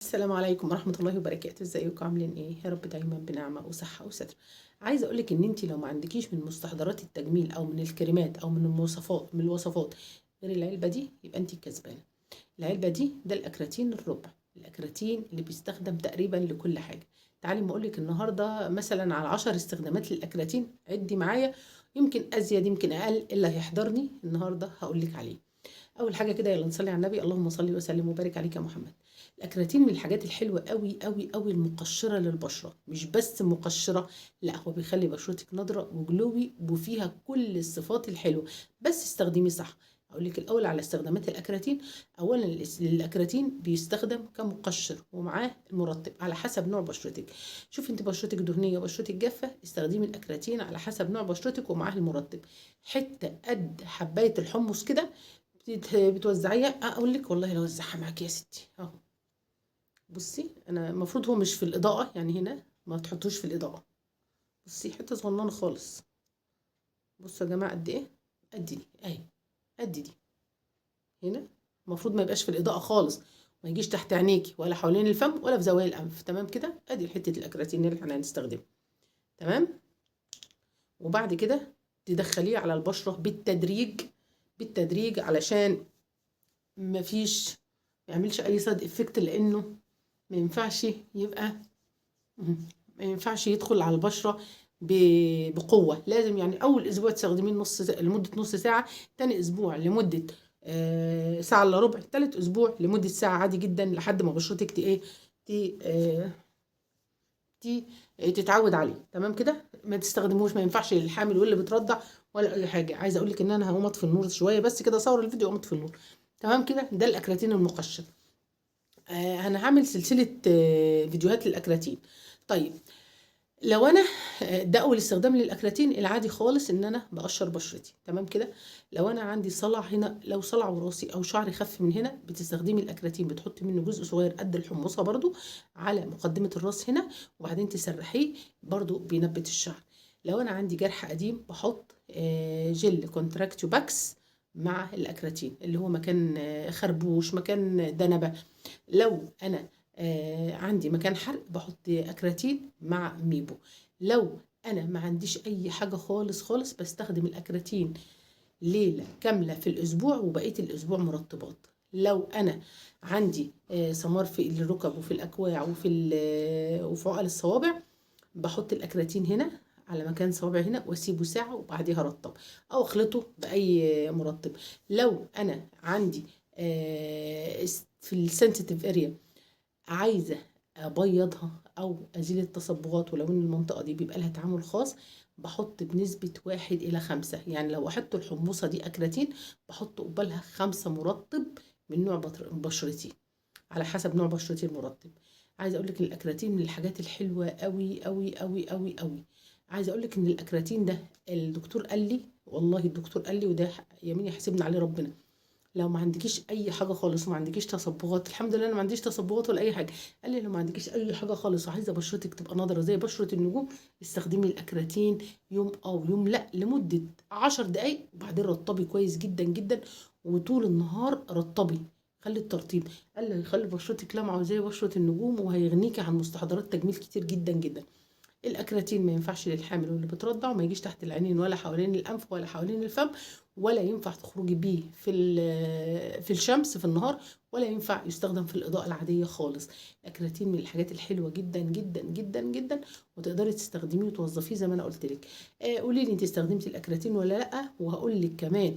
السلام عليكم ورحمة الله وبركاته. ازيكم عاملين ايه؟ يا رب دايما بنعمة وصحة وستر. عايزة اقولك ان انتي لو ما عندكيش من مستحضرات التجميل او من الكريمات او من المواصفات من الوصفات غير العلبة دي، يبقى انتي كسبانة. العلبة دي ده الاكراتين الربع، الاكراتين اللي بيستخدم تقريبا لكل حاجة. تعالي ما اقولك النهاردة مثلا على 10 استخدامات للاكراتين، عدي معايا، يمكن ازيد يمكن اقل، اللي هيحضرني النهاردة هقولك عليه. اول حاجة كده يلا نصلي على النبي، اللهم صل وسلم وبارك عليك يا محمد. الاكراتين من الحاجات الحلوة قوي قوي قوي المقشره للبشره، مش بس مقشره، لا هو بيخلي بشرتك نضرة وجلوي وفيها كل الصفات الحلوة، بس استخدميه صح. اقول لك الاول على استخدامات الاكراتين. اولا الاكراتين بيستخدم كمقشر ومعاه المرطب على حسب نوع بشرتك. شوفي انت بشرتك دهنية بشرتك جافة، استخدمي الاكراتين على حسب نوع بشرتك ومعاه المرطب. حتة قد حبايه الحمص كده بتوزعيها. اقول لك والله لو وزعها معاكي يا ستي اهو. بصي انا المفروض هو مش في الاضاءة، يعني هنا ما تحطوش في الاضاءة. بصي حتة صغننه خالص، بصوا يا جماعة قد ايه، قد دي اهي، قد دي هنا. المفروض ما يبقاش في الاضاءة خالص، ما يجيش تحت عينيكي ولا حوالين الفم ولا في زوايا الانف، تمام كده؟ ادي حتة الاكراتين اللي احنا هنستخدمها، تمام. وبعد كده تدخليه على البشرة بالتدريج بالتدريج، علشان ما فيش ما يعملش اي side effect، لانه ما ينفعش يبقى، ما ينفعش يدخل على البشرة بقوة. لازم يعني اول اسبوع تستخدميه لمدة نص ساعة، تاني اسبوع لمدة ساعة الا ربع، تالت اسبوع لمدة ساعة عادي جدا، لحد ما بشرتك تتعود عليه، تمام كده؟ ما تستخدموش، ما ينفعش للحامل واللي بترضع ولا اي حاجة. عايزه اقول لك ان انا هقوم اطفي النور شوية بس كده، اصور الفيديو واقوم اطفي النور، تمام كده؟ ده الاكراتين المقشر. انا هعمل سلسلة فيديوهات للاكراتين. طيب لو انا ده اول استخدام للاكراتين العادي خالص، ان انا بقشر بشرتي، تمام كده؟ لو انا عندي صلع هنا، لو صلع وراثي او شعري خف من هنا، بتستخدمي الاكراتين، بتحطي منه جزء صغير قد الحمصه برضو على مقدمه الراس هنا، وبعدين تسرحيه، برضو بينبت الشعر. لو انا عندي جرح قديم بحط جل كونتراكتوباكس مع الاكراتين، اللي هو مكان خربوش، مكان دنبه. لو انا عندي مكان حرق بحط اكراتين مع ميبو. لو انا ما عنديش اي حاجة خالص خالص، بستخدم الاكراتين ليلة كاملة في الاسبوع، وبقية الاسبوع مرطبات. لو انا عندي سمار في الركب وفي الاكواع وفي عقل الصوابع، بحط الاكراتين هنا على مكان صوابعي هنا واسيبه ساعة وبعديها رطب، او اخلطه باي مرطب. لو انا عندي في ال sensitive area عايزه ابيضها او ازيل التصبغات، ولو ان المنطقة دي بيبقى لها تعامل خاص، بحط بنسبة 1 إلى 5. يعني لو احط الحموصه دي اكراتين، بحط قبالها 5 مرطب من نوع بشرتي، على حسب نوع بشرتي المرطب. عايزه اقول لك ان الاكراتين من الحاجات الحلوة قوي قوي قوي قوي قوي. عايزه اقول لك ان الاكراتين ده الدكتور قال لي، والله الدكتور قال لي، وده يمين يحاسبنا عليه ربنا، لو ما عندكيش اي حاجة خالص وما عندكيش تصبغات، الحمد لله انا ما عنديش تصبغات ولا اي حاجة، قال لي لو ما عندكيش اي حاجة خالص وعايزه بشرتك تبقى نضرة زي بشره النجوم، استخدمي الاكراتين يوم او يوم لا لمدة 10 دقائق، وبعدين رطبي كويس جدا جدا، وطول النهار رطبي، خلي الترطيب. قال لي هيخلي بشرتك لامعة زي بشره النجوم، وهيغنيكي عن مستحضرات تجميل كتير جدا جدا. الاكراتين ما ينفعش للحامل واللي بترضع، وما يجيش تحت العينين ولا حوالين الانف ولا حوالين الفم، ولا ينفع تخرجي بيه في الشمس في النهار، ولا ينفع يستخدم في الاضاءة العادية خالص. الاكراتين من الحاجات الحلوة جدا جدا جدا جدا، وتقدري تستخدميه وتوظفيه زي ما انا قلت لك. قولي لي انت استخدمتي الاكراتين ولا لا، وهقول لك كمان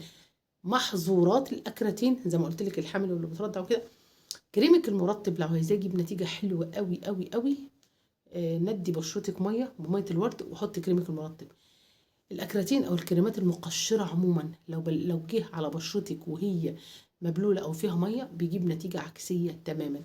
محظورات الاكراتين زي ما قلت لك، الحامل واللي بترضع وكده. كريمك المرطب لو عايزاه يجيب نتيجة حلوة قوي قوي قوي، ندي بشرتك مية بميه الورد وحطي كريمك المرطب. الاكراتين او الكريمات المقشره عموما لو جه على بشرتك وهي مبلوله او فيها مية بيجيب نتيجة عكسية تماما.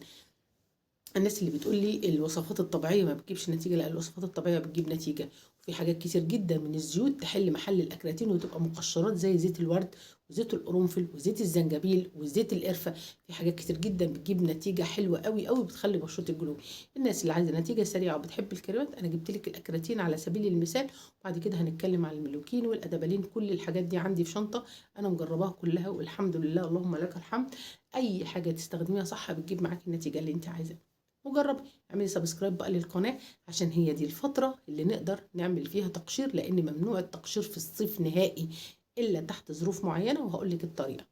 الناس اللي بتقول لي الوصفات الطبيعية ما بتجيبش نتيجة، لا الوصفات الطبيعية بتجيب نتيجة. وفي حاجات كتير جدا من الزيوت تحل محل الاكراتين وتبقى مقشرات، زي زيت الورد وزيت القرنفل وزيت الزنجبيل وزيت القرفه. في حاجات كتير جدا بتجيب نتيجة حلوة قوي قوي، بتخلي بشرتك glowy. الناس اللي عايزه نتيجة سريعة وبتحب الكريمات، انا جبت لك الاكراتين على سبيل المثال، وبعد كده هنتكلم على الميلوكين والادابالين. كل الحاجات دي عندي في شنطه انا مجرباها كلها والحمد لله، اللهم لك الحمد. اي حاجة تستخدميها صح بتجيب معاكي النتيجة اللي انت عايزاها. وجربي. اعملي subscribe بقى للقناة، عشان هي دي الفترة اللي نقدر نعمل فيها تقشير، لان ممنوع التقشير في الصيف نهائي الا تحت ظروف معينة، وهقول لك الطريقة.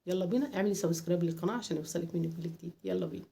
يلا بينا، اعملي subscribe للقناة عشان يوصلك مني كل جديد. يلا بينا.